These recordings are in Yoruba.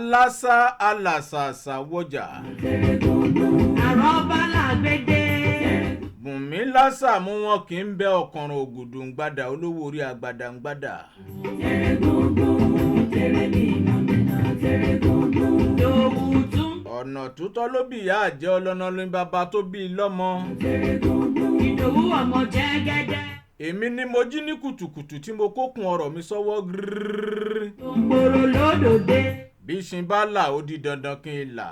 Alásà alàsàsà wọjà. Àrọ́bá làgbédè. Bùnmi lásà mú wọn kì í bẹ ọkànràn ògùdùngbàdà olówó orí àgbàdàngbàdà. Yòówù tún. Ọ̀nà tútọ́ ló bí ìyá àjẹ́ ọlọ́nà ló ní bàbá tó bí i lọ́mọ. Ìdòwú ọmọ jẹ́gẹ́dẹ́. Èmi ni mo jí ní kùtùkùtù tí mo kókun ọ̀rọ̀ mi sọ́wọ́ gírírí. Tòǹgbòrò lódòdé. Bí ṣin bá là ó di dandan kí n là.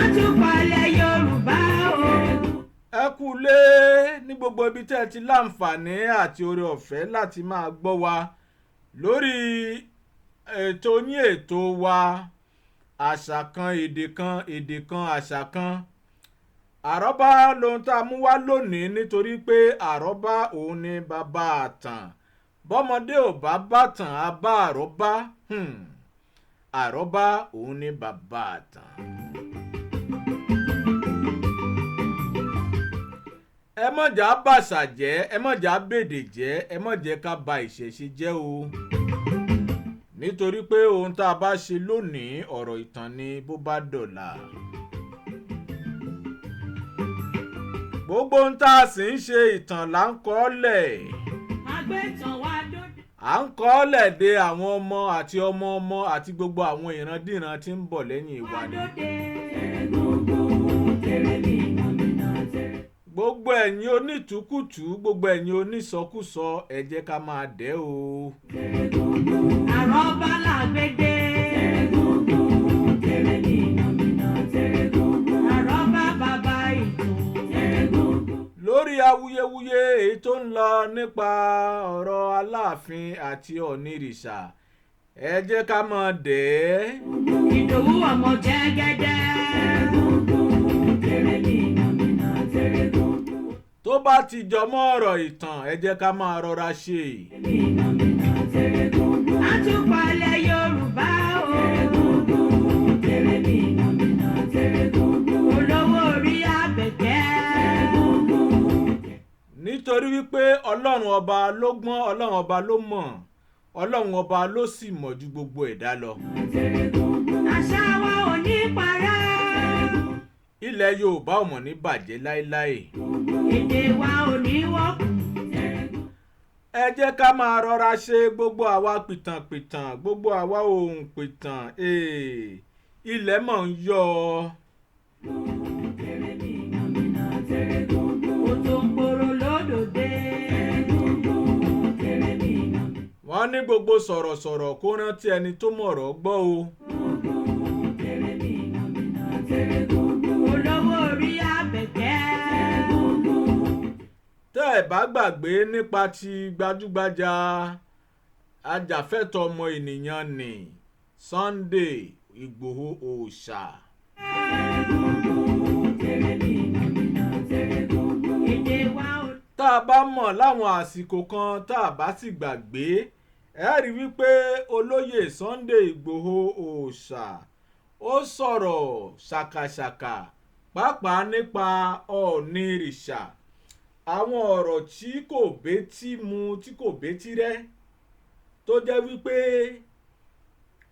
Àtúpalẹ̀ Yorùbá o. Ẹ kú lé ní gbogbo ibi tẹ́ ẹ ti láǹfààní àti oore ọ̀fẹ́ láti máa gbọ́ wa lórí ètò yín, ètò wa, àṣà kan èdè kan, èdè kan àṣà kan. Àrọ́bá lohun tá a mú wá lónìí nítorí pé àrọ́bá òun ni bàbá àtàn. Bọ́mọdé ò bá bàtàn á bá àrọ́bá. Àrọ́bá òun ni bàbá àtàn. Ẹ mọ̀jà bàṣà jẹ́, ẹ mọ̀jà bèdè jẹ́, ẹ mọ̀jẹ̀ ká ba ìṣẹ̀ṣe jẹ́ o. Nítorí pé ohun tá a bá ṣe lónìí ọ̀rọ̀ ìtàn ni bó bá dọ̀la. Gbogbo ohun tá a sì ń ṣe ìtàn là ń kọ́ lẹ̀. Àgbẹ̀tàn wa dóde. À ń kọ́ lẹ̀ de àwọn ọmọ àti ọmọ ọmọ àti gbogbo àwọn ìrandíran tí ń bọ̀ lẹ́yìn wa ni. Dóde. Gbogbo ẹ̀yin onítùkùtù, gbogbo ẹ̀yin onísọkúsọ, ẹ jẹ́ ká máa dẹ́ o. Àrọ́bá làgbédè. Àrọ́bá bàbá ìtàn. Lórí awuyewuye èyí tó ń lọ nípa ọ̀rọ̀ Aláàfin àti Ọ̀nìrìṣà, ẹ jẹ́ ká máa dẹ́ ẹ́. Ìdòwú ọmọ jẹ́gẹ́dẹ́. Tó bá ti jọmọ́ ọ̀rọ̀ ìtàn, ẹ jẹ́ ká máa rọra ṣe. Àtúpalẹ̀ Yorùbá o. Olówó orí Àbẹ̀kẹ́. Nítorí wípé Ọlọ́run ọba ló gbọ́n, Ọlọ́run ọba ló mọ̀, Ọlọ́run ọba ló sì mọ̀ ju gbogbo ẹ̀dá lọ. Àṣà wa ò ní parẹ́. Ilẹ̀ Yorùbá ò mọ̀ ní bàjẹ́ láéláé. Èdè wa ò ní wọ́pọ̀. Ẹ jẹ́ ká máa rọra ṣe, gbogbo àwa pìtànpìtàn, gbogbo àwa ohun pìtàn, ilẹ̀ mọ̀ ń yọ ọ. Òtòǹgbòrò lódòdé. Wọ́n ní gbogbo sọ̀rọ̀sọ̀rọ̀ kó rántí ẹni tó mọ̀rọ̀ gbọ́ o. Olówó orí Àbẹ̀kẹ́. Tẹ́ ẹ̀ bá gbàgbé nípa ti gbajúgbajà ajàfẹ́tọ̀ọ́ ọmọ ènìyàn ní Sunday Ìgbòho Òòṣà. Èdè wa ò Tá a bá mọ̀ láwọn àsìkò kan, tá a bá sì gbàgbé, ẹ rí wípé olóyè Sunday Ìgbòho Òòṣà ó sọ̀rọ̀ ṣàkàṣàkà pàápàá nípa Ọ̀ọ̀nìrìṣà, àwọn ọ̀rọ̀ tí kò bétí mu, tí kò bétí rẹ́, tó jẹ́ wípé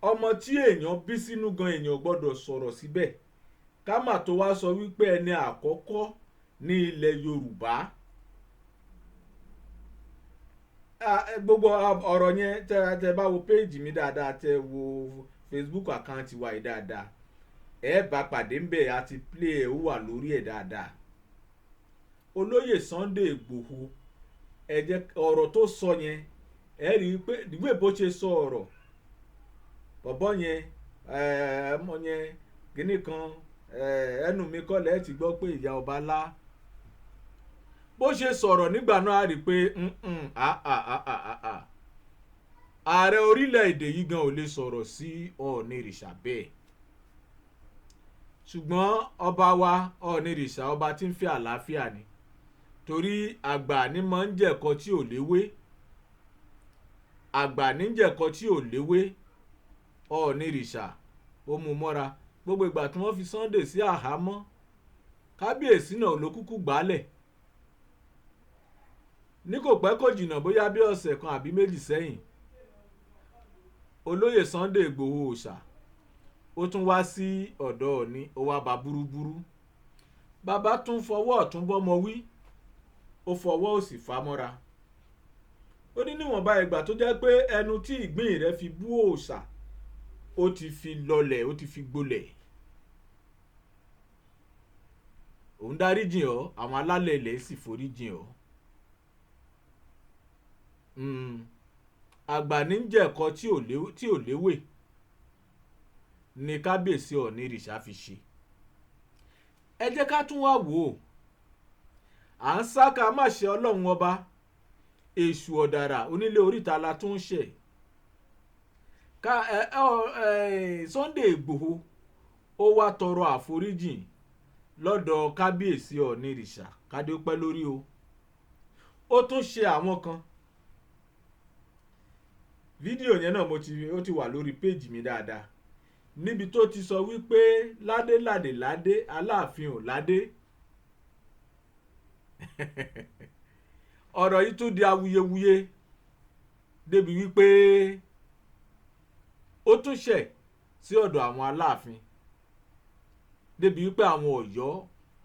ọmọ tí èèyàn bí sínú gan èèyàn gbọ́dọ̀ sọ̀rọ̀ síbẹ̀, ká má tó wá sọ wípé ẹni àkọ́kọ́ ní ilẹ̀ Yorùbá. Gbogbo ọ̀rọ̀ yẹn, tẹ́ bá wo péèjì mi dáadáa, tẹ́ wo Facebook àkáǹtì wa yìí dáadáa, ẹ bá pàdé ńbẹ̀ àti play ẹ̀, ó wà lórí ẹ̀ dáadáa. Olóyè Sunday Ìgbòho, ẹ jẹ́ ọ̀rọ̀ tó sọ yẹn, ẹ rí i pé ìwé bó ṣe sọ ọ̀rọ̀ bọ̀bọ́ yẹn, ọmọ yẹn kínní kan, ẹnu mi kọ́ lẹ́ẹ̀ ti gbọ́ pé ìyá ọba lá bó ṣe sọ̀rọ̀ nígbà náà, a rí i pé ààrẹ orílẹ̀-èdè yìí gan ò lè sọ̀rọ̀ sí Ọ̀ọ̀nìrìṣà bẹ́ẹ̀. Ṣùgbọ́n ọba wa Ọ̀ọ̀nìrìṣà, ọba tí ń fẹ́ àlàáfíà ni, torí àgbà ní máa ń jẹ̀kọ tí ò léwé, àgbà ní jẹ̀kọ tí ò léwé. Ọ̀ọ̀nìrìṣà ó mú mọ́ra. Gbogbo ìgbà tí wọ́n fi Sunday sí àhámọ́, kábíyèsí náà ló kúkú gbálẹ̀. Ní kò pẹ́ kò jìnnà, bóyá bí ọ̀sẹ̀ kan àbí méjì sẹ́yìn, Olóyè Sunday Ìgbòho Òòṣà ó tún wá sí ọ̀dọ̀ Ọọ̀ni, ó wá ba búrúburú. Bàbá tún fọwọ́ ọ̀tún bọ́mọ wí, ó fọwọ́ òsì fà mọ́ra. Ó ní níwọ̀nba ìgbà tó jẹ́ pé ẹnu tí ìgbín rẹ̀ fi bú òòṣà ó ti fi lọlẹ̀, ó ti fi gbolẹ̀. Òun dáríjìn ọ́, àwọn alálẹ̀ ilẹ̀ sì foríjìn ọ́. Àgbà ní jẹ̀kọ tí ò léwè ni kábíyèsí Ọọ̀nirìṣà fi ṣe. Ẹ jẹ́ ká tún wá wò ó. À ń sá ká má ṣe Ọlọ́run ọba, èṣù ọ̀dàrà onílé oríta la tún ń ṣe. Ká ẹ ẹ Sunday Ìgbòho ó wá tọrọ àforíjìn lọ́dọ̀ kábíyèsí Ọọ̀nirìṣà, kádé ó pẹ́ lórí o. Ó tún ṣe àwọn kan. Fídíò yẹn náà ó ti wà lórí péjì mi dáadáa, níbi tó ti sọ wípé ládé ládé ládé Aláàfin ò ládé. Ọ̀rọ̀ yìí tún di awuyewuye débi wípé ó tún ṣẹ̀ sí ọ̀dọ̀ àwọn Aláàfin, débi wípé àwọn Ọ̀yọ́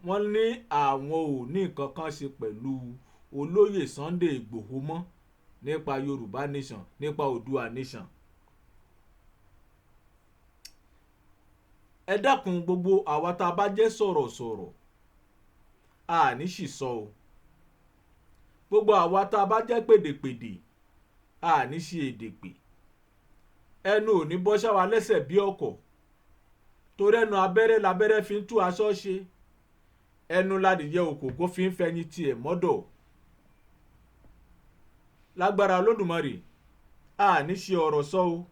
wọ́n ní àwọn ò ní nǹkan kan ṣe pẹ̀lú olóyè Sunday Ìgbòho mọ́ nípa Yorùbá Nation, nípa Oòduà Nation. Ẹ dákun, gbogbo àwa tá a bá jẹ́ sọ̀rọ̀sọ̀rọ̀ a ní sì sọ o. Gbogbo àwa tá a bá jẹ́ pèdèpèdè a ní sì èdè pè. Ẹnu ò ní bọ́ sáwa lẹ́sẹ̀ bí ọkọ̀, torí ẹnu abẹ́rẹ́ labẹ́rẹ́ fi ń tú aṣọ ṣe, ẹnu ládìyẹ òkòkò fi ń fẹyin tiẹ̀ mọ́dọ̀. Lágbára Olódùmarè a ní ṣe ọ̀rọ̀ sọ o.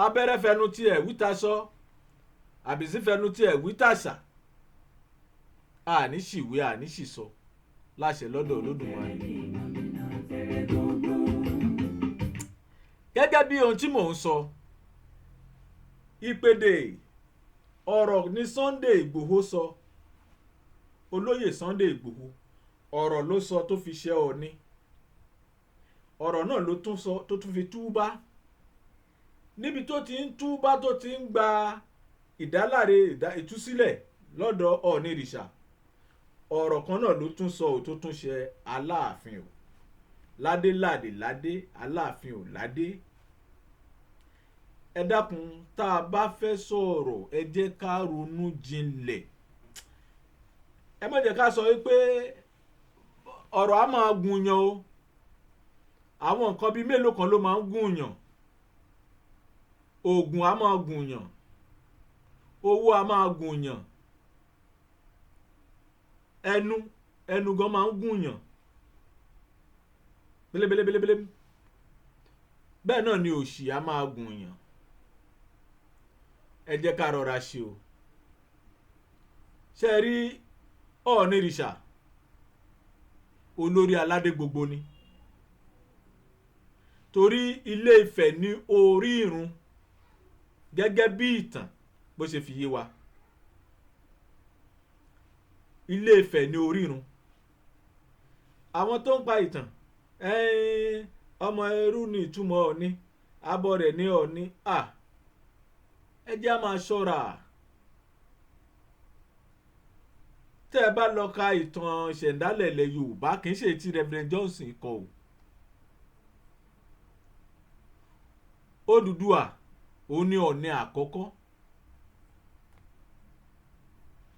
Abẹ́rẹ́ fẹnu tiẹ̀ wíta sọ, àbísí fẹnu tiẹ̀ wítàṣà, a ní ṣìwé a ní ṣìsọ láṣẹ lọ́dọ̀ Olódùmarè. Gẹ́gẹ́ bí ohun tí mò ń sọ, ìpèdè ọ̀rọ̀ ni Sunday Ìgbòho sọ. Olóyè Sunday Ìgbòho ọ̀rọ̀ ló sọ tó fi ṣe Ọọ̀ni. Ọ̀rọ̀ náà ló tún sọ tó tún fi túbá. Níbi tó ti ń túbá tó ti ń gba ìdáláre ìtúsílẹ̀ lọ́dọ̀ Ọọ̀nirìṣà, ọ̀rọ̀ kan náà ló tún sọ ò tó tún ṣe Aláàfin o. Ládé ládé ládé Aláàfin ò ládé. Ẹ dákun, tá a bá fẹ́ sọ̀rọ̀ ẹ jẹ́ ká ronú jinlẹ̀. Ẹ má jẹ́ ká sọ wípé ọ̀rọ̀ á máa gùn yàn o. Àwọn nǹkan bíi mélòó kan ló máa ń gùn yàn. Òògùn á máa gùn yàn, owó á máa gùn yàn, ẹnu gan máa ń gùn yàn belebelebelebele. Bẹ́ẹ̀ náà ni òṣì á máa gùn yàn. Ẹ jẹ́ ká rọra ṣe o. Ṣé ẹ rí Ọọ̀nirìṣà, olórí aládé gbogbo ni. Torí Ilé Ifẹ̀ ní orí ìrun gẹ́gẹ́ bí ìtàn bó ṣe fi yé wa. Ilé Ifẹ̀ ní orí ìrun. Àwọn tó ń pa ìtàn, ọmọ ẹrú ni ìtumọ̀ Ọọ̀ni, abọ́ rẹ̀ ní Ọọ̀ni. Ẹ jẹ́ á máa ṣọ́ra. Tẹ́ ẹ bá lọ ka ìtàn ìṣẹ̀dálẹ̀ ilẹ̀ Yorùbá, kì í ṣe ti Reverend Johnson kọ o. Odùduwà òun ni Ọọ̀ni àkọ́kọ́.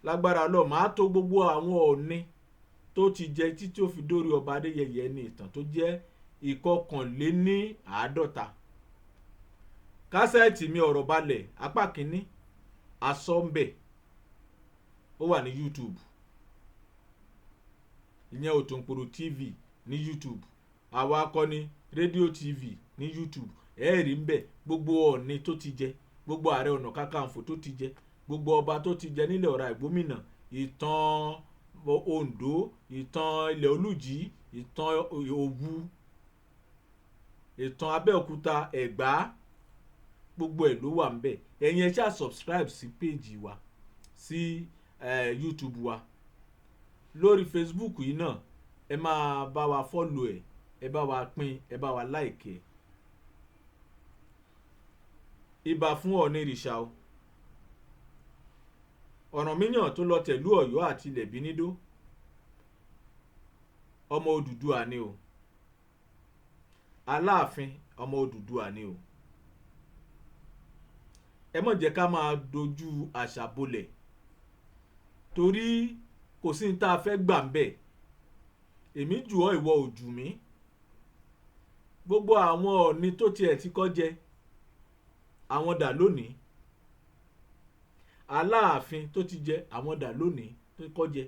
Lágbára Ọlọ́run máa tó gbogbo àwọn Ọọ̀ni tó ti jẹ títí ó fi dórí ọba Adéyẹyè ní ìtàn tó jẹ́ 51. Kásẹ̀tì mi ọ̀rọ̀ balẹ̀ apá kínní asọ́nbẹ̀ ó wà ní YouTube. Ìyẹn Òtòǹpòrò TV ní YouTube, Àwa Akọni Rédíò TV ní YouTube. Ẹ rí ń bẹ̀ gbogbo Ọọ̀ni tó ti jẹ, gbogbo Ààrẹ Ọ̀nà Kakanfò tó ti jẹ, gbogbo ọba tó ti jẹ nílẹ̀ Ọ̀rá Ìgbómìnà, ìtàn Oǹdó, ìtàn ilẹ̀ Olújì, ìtàn Òwu, ìtàn Abẹ́òkúta, Ẹ̀gbá, gbogbo ẹ̀ ló wà ń bẹ̀. Ẹ̀yin ẹ ṣáà subscribe sí péjì wa, sí YouTube wa. Lórí Facebook yìí náà, ẹ máa bá wa follow ẹ̀, ẹ bá wa pín, ẹ bá wa like ẹ̀. Ìbà fún Ọọ̀ni ìrìṣà o, Ọ̀rànmíyàn tó lọ tẹ̀lú Ọ̀yọ́ àti ilẹ̀ Bínídó, ọmọ Odùduwà ni o. Aláàfin ọmọ Odùduwà ni o. Ẹ má jẹ́ ká máa dojú àṣà bolẹ̀, torí kò sí ní tá a fẹ́ gbà ń bẹ̀. Èmi jù ọ́, ìwọ ò jù mí. Gbogbo àwọn Ọọ̀ni tó tiẹ̀ ti kọ́ jẹ, àwọn dà lónìí? Aláàfin tó ti jẹ, àwọn dà lónìí tó kọ́ jẹ?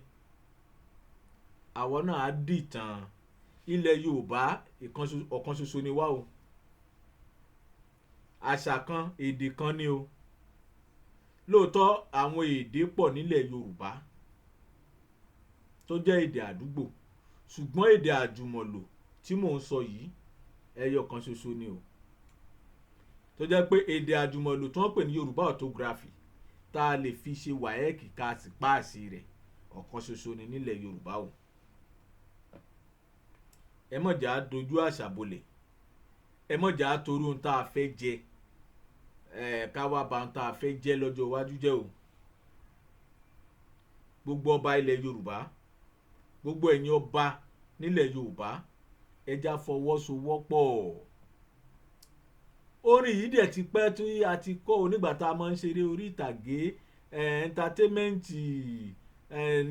Àwọn náà á dìtàn. Ilẹ̀ Yorùbá ọ̀kan ṣoṣo ni wá o. Àṣà kan, èdè kan ni o. Lóòótọ́, àwọn èdè pọ̀ nílẹ̀ Yorùbá tó jẹ́ èdè àdúgbò, ṣùgbọ́n èdè àjùmọ̀lò tí mò ń sọ yìí, ẹyọ kan ṣoṣo ni o, tó jẹ́ pé èdè àjùmọ̀lò tí wọ́n pè ní Yorùbá orthography, tá a lè fi ṣe WAEC ká sì páàsì rẹ̀, ọ̀kan ṣoṣo ni nílẹ̀ Yorùbá o. Ẹ má jà á dojú àṣà bolẹ̀. Ẹ má jà á torí ohun tá a fẹ́ jẹ ẹ ká wá ba ohun tá a fẹ́ jẹ lọ́jọ́ iwájú jẹ́ o. Gbogbo ọba ilẹ̀ Yorùbá, gbogbo ẹ̀yin ọba nílẹ̀ Yorùbá, ẹ já fọwọ́sowọ́pọ̀. Orin yìí dẹ̀ ti pẹ́ tí a ti kọ́ onígbà tá a máa ń ṣeré orí ìtàgé, entertainment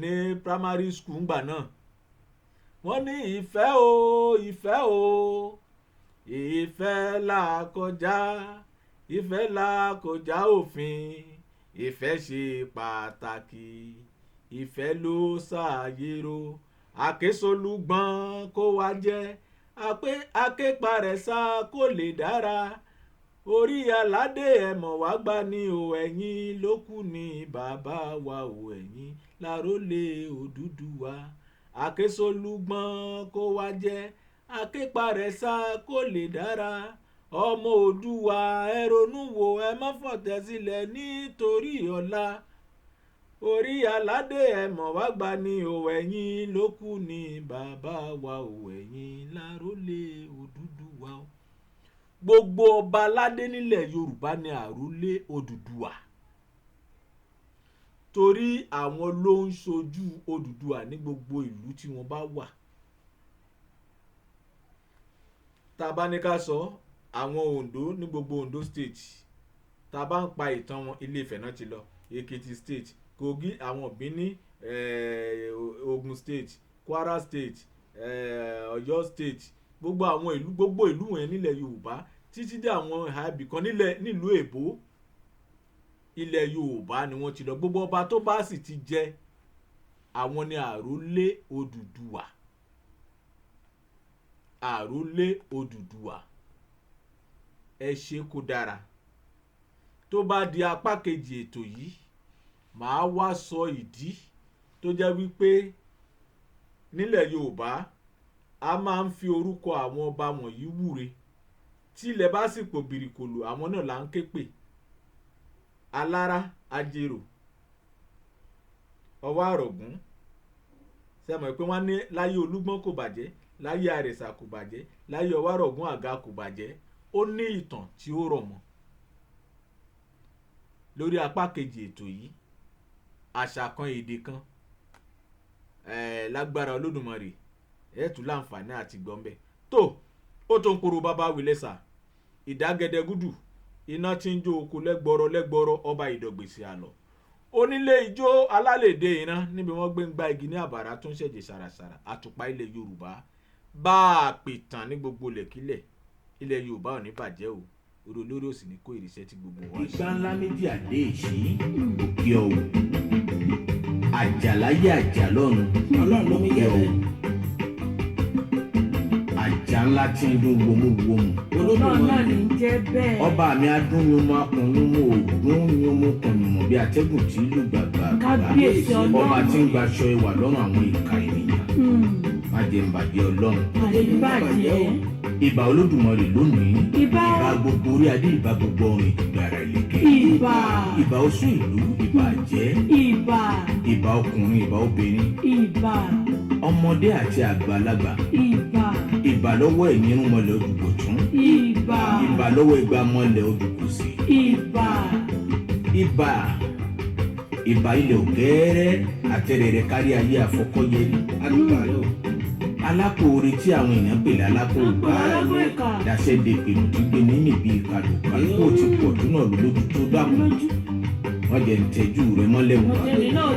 ní primary school ńgbà náà. Wọ́n ní ìfẹ́ o, ìfẹ́ o, ìfẹ́ là kọjá, ìfẹ́ là kọjá òfin, ìfẹ́ ṣe pàtàkì, ìfẹ́ ló ṣàyèrò, àkésolúgbọ́n kó wá jẹ́ aképarẹ̀ sá kó lè dára, orí aládé ẹ̀mọ̀ wá gbà ní o, ẹ̀yin ló kù ní bàbá wa o, ẹ̀yin lárólé Odùduwà, àkésolúgbọ́n kó wá jẹ́ aképarẹ̀ sá kó lè dára, ọmọ Oòduà ẹ ronú wò, ẹ má fọ̀tẹ̀ sílẹ̀ nítorí ọ̀la, orí aládé ẹ̀mọ̀ wá gbà ní o, ẹ̀yin ló kù ní bàbá wa o, ẹ̀yin lárólé Odùduwà o. Gbogbo ọba aládé nílẹ̀ Yorùbá ni àrólé Odùduwà, torí àwọn ló ń ṣojú Odùduwà ní gbogbo ìlú tí wọ́n bá wà. Tá a bá ní ká sọ àwọn Oǹdó ní gbogbo Oǹdó State, tá a bá ń pa ìtàn wọn, Ilé Ifẹ̀ náà ti lọ, Èkìtì State, Kogi, àwọn Bìní, Ogun State, Kwara State, Ọ̀yọ́ State, gbogbo àwọn ìlú, gbogbo ìlú wọ̀nyẹn nílẹ̀ Yorùbá, títí dé àwọn ìhà ibì kan nílẹ̀ nílùú Èbó, ilẹ̀ Yorùbá ni wọ́n ti lọ. Gbogbo ọba tó bá sì ti jẹ, àwọn ni àrólé Odùduwà, àrólé Odùduwà. Ẹ ṣe kó dára. Tó bá di apá kejì ètò yìí, màá wá sọ ìdí tó jẹ́ wípé nílẹ̀ Yorùbá a máa ń fi orúkọ àwọn ọba wọ̀nyí wúre. Tí ilẹ̀ bá sì pò bìrìkòlò, àwọn náà là ń ké pè. Alára, Ajerò, Ọwá Àrọ̀gún. Ṣé mọ̀ pé wọ́n ní láyé Olúgbọ́n kò bàjẹ́, láyé Àrẹ̀sà kò bàjẹ́, láyé Ọwá Àrọ̀gún àga kò bàjẹ́? Ó ní ìtàn tí ó rọ̀ mọ́. Lórí apá kejì ètò yìí, àṣà kan, èdè kan, lágbára Olódùmarè, ẹ tún láǹfààní àti gbọ́nbẹ̀. Tó ó tó ń koro bàbá wílẹ̀sà ìdágẹdẹgúdù, iná tí ń jó oko lẹ́gbọrọ lẹ́gbọrọ, ọba ìdọ̀gbèsè àlọ́, onílé ijó alálèdè ìran níbi wọ́n gbé ń gba igi ní àbàrà tó ń ṣẹ̀jẹ̀ ṣàràṣàrà, àtùpà ilẹ̀ Yorùbá bá a pè tán ní gbogbo ilẹ̀kílẹ̀. Ilẹ̀ Yorùbá ò ní bàjẹ́ o, orí olórí ò sì ní kó ìrìṣẹ́ tí gbogbo wa ṣe. Ìgbà ńlá méjì àdé ìṣí òkè ọ̀wọ̀, àjàláyé àjà lọ́run. Ọlọ́run ló mú òkè yẹ ọ̀wọ̀, àjà ńlá tí ń dún womuwomu. Ọlọ́run náà Olódùmarè ní í jẹ́ bẹ́ẹ̀. Ọba mi adúnyúnmọ́ akùnyúnmọ́ ògún yúnmọ́ kùnyùmọ̀ bí atẹ́gùn tí lù gbàgbà. Kábíyèsí Ọba Ọlọ́run. tí ń gbaṣọ ìwà lọ́rùn àwọn ìka ènìyàn, má jẹ́ ń bàjẹ́ Ọlọ́run. Àdébàjẹ́. Ìbà Olódùmarè lónìí. Ìbà. Ìbà gbogbo orí adé, ìbà gbogbo ọrùn ìgbàrà ìlẹ̀kẹ̀. Ìbà. Ìbà oṣù ìlú, ìbà àjẹ́. Ìbà. Ìbà ọkùnrin, ìbà obìnrin. Ìbà. Ọmọdé àti àgbàlagbà. Ìbà. Ìbà lọ́wọ́ ẹ̀yìn irúnmọlẹ̀ ojúbọ̀tún. Ìbà. Ìbà. Ìbà lọ́wọ́ igba mọ́lẹ̀ odùkùsì. Ìbà. Ìbà, ìbà ilẹ̀ ògẹ́rẹ́ àtẹ̀rẹ̀rẹ̀ kárí ayé àfọkọ́yẹrí. Adúgbò rẹ o. Alákòore tí àwọn èèyàn pè lálákòóbá Alákòó ìkà. dáṣẹ́ de pèrò tí gbé ní níbi ìkàlùkàlù kó o ti pọ̀ tó náà lójú tó dákun Lójú. wọ́n jẹ́ ń tẹ́jú rẹ mọ́lẹ̀ wọ́n. Mo tẹ̀lé náà.